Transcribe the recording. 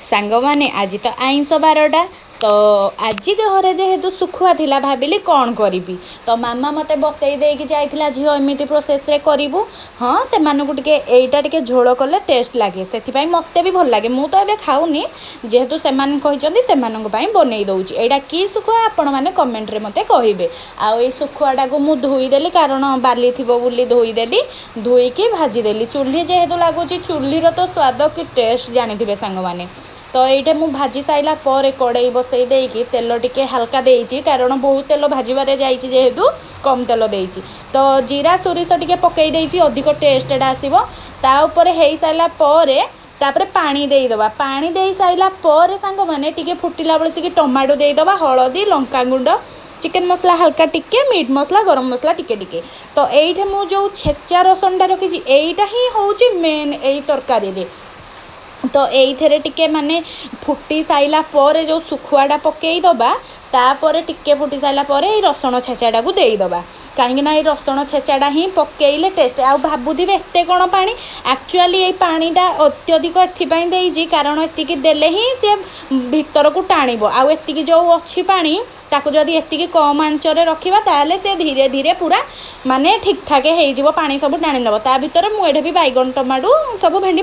ସାଙ୍ଗମାନେ, ଆଜି ତ ଆଇଁଷ ବାରଟା। ତ ଆଜି ଘରେ ଯେହେତୁ ଶୁଖୁଆ ଥିଲା, ଭାବିଲି କ'ଣ କରିବି। ତ ମାମା ମୋତେ ବତେଇ ଦେଇକି ଯାଇଥିଲା, ଝିଅ, ଏମିତି ପ୍ରୋସେସ୍ରେ କରିବୁ। ହଁ, ସେମାନଙ୍କୁ ଟିକେ ଏଇଟା ଟିକେ ଝୋଳ କଲେ ଟେଷ୍ଟ ଲାଗେ, ସେଥିପାଇଁ ମୋତେ ବି ଭଲ ଲାଗେ। ମୁଁ ତ ଏବେ ଖାଉନି, ଯେହେତୁ ସେମାନେ କହିଛନ୍ତି, ସେମାନଙ୍କ ପାଇଁ ବନେଇ ଦେଉଛି। ଏଇଟା କି ଶୁଖୁଆ, ଆପଣମାନେ କମେଣ୍ଟରେ ମୋତେ କହିବେ। ଆଉ ଏଇ ଶୁଖୁଆଟାକୁ ମୁଁ ଧୋଇଦେଲି, କାରଣ ବାଲି ଥିବ ବୋଲି ଧୋଇଦେଲି। ଧୋଇକି ଭାଜିଦେଲି। ଚୁଲି ଯେହେତୁ ଲାଗୁଛି, ଚୁଲିର ତ ସ୍ୱାଦ କି ଟେଷ୍ଟ ଜାଣିଥିବେ ସାଙ୍ଗମାନେ। ତ ଏଇଟା ମୁଁ ଭାଜି ସାରିଲା ପରେ କଡ଼େଇ ବସେଇ ଦେଇକି ତେଲ ଟିକେ ହାଲକା ଦେଇଛି, କାରଣ ବହୁତ ତେଲ ଭାଜିବାରେ ଯାଇଛି, ଯେହେତୁ କମ୍ ତେଲ ଦେଇଛି। ତ ଜିରା, ସୋରିଷ ଟିକେ ପକାଇ ଦେଇଛି, ଅଧିକ ଟେଷ୍ଟଟା ଆସିବ। ତା ଉପରେ ହେଇସାରିଲା ପରେ ତାପରେ ପାଣି ଦେଇଦେବା। ପାଣି ଦେଇ ସାରିଲା ପରେ ସାଙ୍ଗମାନେ, ଟିକେ ଫୁଟିଲା ବେଳସିକି ଟମାଟୋ ଦେଇଦେବା, ହଳଦୀ, ଲଙ୍କାଗୁଣ୍ଡ, ଚିକେନ୍ ମସଲା ହାଲକା ଟିକେ, ମିଟ୍ ମସଲା, ଗରମ ମସଲା ଟିକେ ଟିକେ। ତ ଏଇଠି ମୁଁ ଯେଉଁ ଛେଚା ରସୁଣଟା ରଖିଛି, ଏଇଟା ହିଁ ହେଉଛି ମେନ୍ ଏଇ ତରକାରୀରେ। ତ ଏଇଥିରେ ଟିକେ ମାନେ ଫୁଟି ସାରିଲା ପରେ ଯେଉଁ ଶୁଖୁଆଟା ପକାଇଦେବା। ତାପରେ ଟିକେ ଫୁଟି ସାରିଲା ପରେ ଏଇ ରସୁଣ ଛେଚାଟାକୁ ଦେଇଦେବା, କାହିଁକିନା ଏଇ ରସୁଣ ଛେଚାଟା ହିଁ ପକେଇଲେ ଟେଷ୍ଟ। ଆଉ ଭାବୁଥିବେ ଏତେ କ'ଣ ପାଣି। ଆକ୍ଚୁଆଲି ଏଇ ପାଣିଟା ଅତ୍ୟଧିକ ଏଥିପାଇଁ ଦେଇଛି, କାରଣ ଏତିକି ଦେଲେ ହିଁ ସେ ଭିତରକୁ ଟାଣିବ। ଆଉ ଏତିକି ଯେଉଁ ଅଛି ପାଣି, ତାକୁ ଯଦି ଏତିକି କମ୍ ଆଞ୍ଚରେ ରଖିବା, ତାହେଲେ ସେ ଧୀରେ ଧୀରେ ପୁରା ମାନେ ଠିକ୍ଠାକ୍ ହେଇଯିବ, ପାଣି ସବୁ ଟାଣି ନେବ। ତା ଭିତରେ ମୁଁ ଏଠି ବି ବାଇଗଣ, ଟମାଟୋ ସବୁ ଭେଣ୍ଡି